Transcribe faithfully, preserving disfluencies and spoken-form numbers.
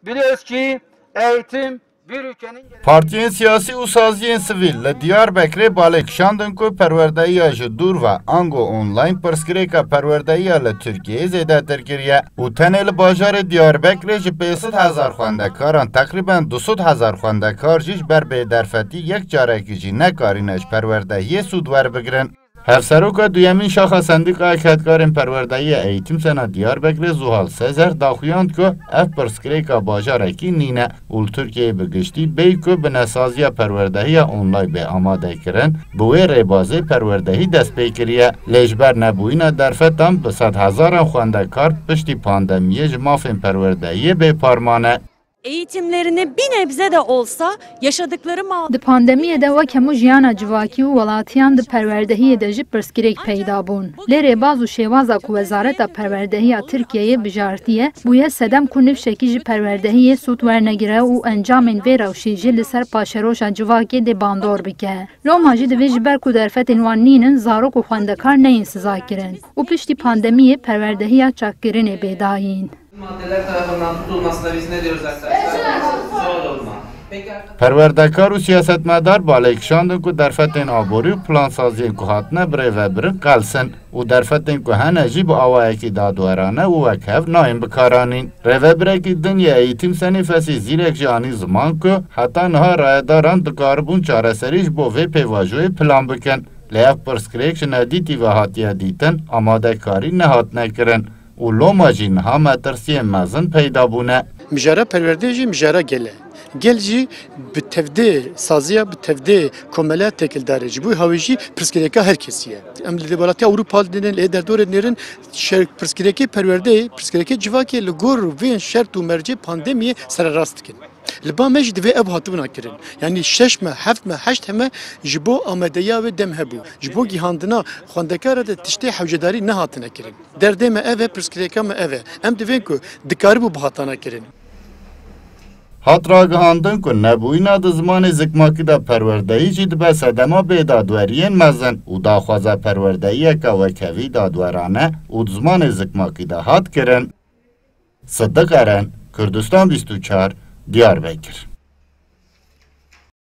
Biliyoruz ki eğitim bir ülkenin Partiyên siyasî û saziyên sivîl li Diyarbekirê balê kişandin ku perwerdehiya ji dûr ve ango online pirsgirêka perwerdehiya li Tirkiyeyê zêdetir kiriye û tenê li bajarê Diyarbekirê ji pênc sed hezar xwendekaran teqrîben du sed hezar xwendekar jî ji ber bêderfetî yek carekî jî nekarîne ji perwerdehiyê sûd werbigirin. Hevseroka duyemîn şaxa Sendîkaya Kedkarên Perwerdehiyê Eğitim Sena Diyarbekirê Zuhal Sezer daxuyand ku ev pirsgirêka bajarekî nîne û li Tirkiyeyê bi giştî bêyî ku bi nesaziya perwerdehiya online bê amadekirin, bi wê rêbazê perwerdehî dest pê kiriye. Lê ji ber nebûyîna derfetan bi sedhezaran xwendekar piştî pandemiyê ji mafên perwerdehiyê bêpar mane. Eğitimlerine bir nebze de olsa yaşadıkları mağdur Di pandemiyê de wek hemû jiyana civakî û welatiyan di perwerdehiyê de jî pirsgirêk peyda bûn. Lê rêbaz û şêwaza ku Wezareta Perwerdehiya Tirkiyeyê bijartiye, bûye sedem ku nifşekî ji perwerdehiyê sûd wernegire û encamên vê rewşê jî li ser paşeroja civakê dê bandor bike. Loma jî divê ji ber ku derfetên wan nînin, zarok û xwendekar neyên sizakirin û piştî pandemiyê perwerdehiya çakkirinê bê dayîn. Maddeler tarafından tutulmasına biz ne diyoruz arkadaşlar? Zor olma. Peki arkadaşlar. Perwerdekar û siyasetmedar balê kişandin ku derfetên aborî û plansaziyên ku hatine birêvebirin qels in û derfetên ku hene jî bi awayekî dadwerane û wekhev nayên bikaranîn. Rêvebirekî din yê Eğitim Senî Fesî Zîrek jî anî ziman ku heta niha rayedaran dikaribûn çareserî ji bo vê pêvajoyê plan bikin. Lê ev pirsgirêk ji nedîtî ve hatiye dîtin, amadekarî nehatine kirin û loma jî niha metirsiyên mezin peyda bûne. Mijara perwerdeyê jî mijara gel e. Gel jî bi tevdê saziya, bi tevdê komele têkildar e. Ji bo hawî jî pirsgirêka her kesî ye. Em li welatê Ewropa dinêrin, lê derdorê dinêrin, şer, pirsgirêkê perwerdeyê, pirsgirêkê civakê li gor vên şert û mercê pandemiyê sererast dikin. Li ba me jî divê ev hatibûna kirin. Yanî şeş me, heft me, heşt me ji bo amadeya wê dem hebû. Ji bo gihandina xwendekara de tiştê hewcedarî nehatine kirin. Derdê me ev e, pirsgirêka me ev e. Em divên ku dikaribû bihatana kirin. Hat ragihandin ku nebûyîna di zimanê zikmakî de perwerdehî jî dibe sedema bêdadweriyên mezin û daxwaza perwerdehiyeke wekhevî dadwerane û di zimanê zikmakî de hat kirin. Sidiq Eren, Kurdistan bîst û çar, Diyarbekir.